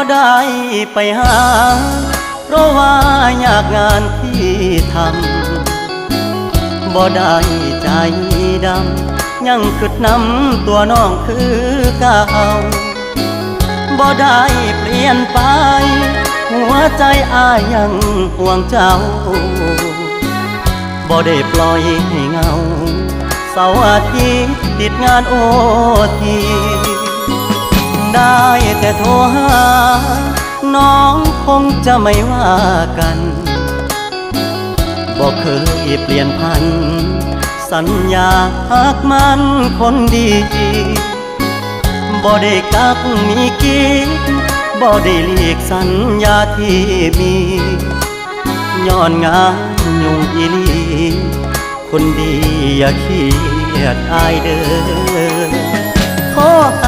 ບໍ່ໄດ້ໄປຫາ ເພາະວ່າຍາກງານທີ່ທຳ ບໍ່ໄດ້ໃຈດຳ ຍັງຄິດນຳຕົວນ້ອງຄືເກົ່າ ບໍ່ໄດ້ປ່ຽນໄປ ຫົວໃຈອ້າຍຍັງຫ່ວງເຈົ້າ ບໍ່ໄດ້ປ່ອຍໃຫ້ເຫງົາ ເສົາອາທິດຕິດງານໂອທີ ໄດ້ແຕ່ໂທຫາ ນ້ອງຄົງຈະໄມ່ວ່າກັນ ບໍ່ເຄີຍປ່ຽນຜັນ ສັນຍາຮັກໝັ້ນຄົນດີ ບໍ່ໄດ້ກັກມີກີດ ບໍ່ໄດ້ຫຼີກສັນຍາທີ່ມີ ຍ້ອນງານຫຍຸ້ງອີ່ຫຼີ ຄົນດີຢ່າຄຽດອ້າຍເດີ ຂໍໃຫ້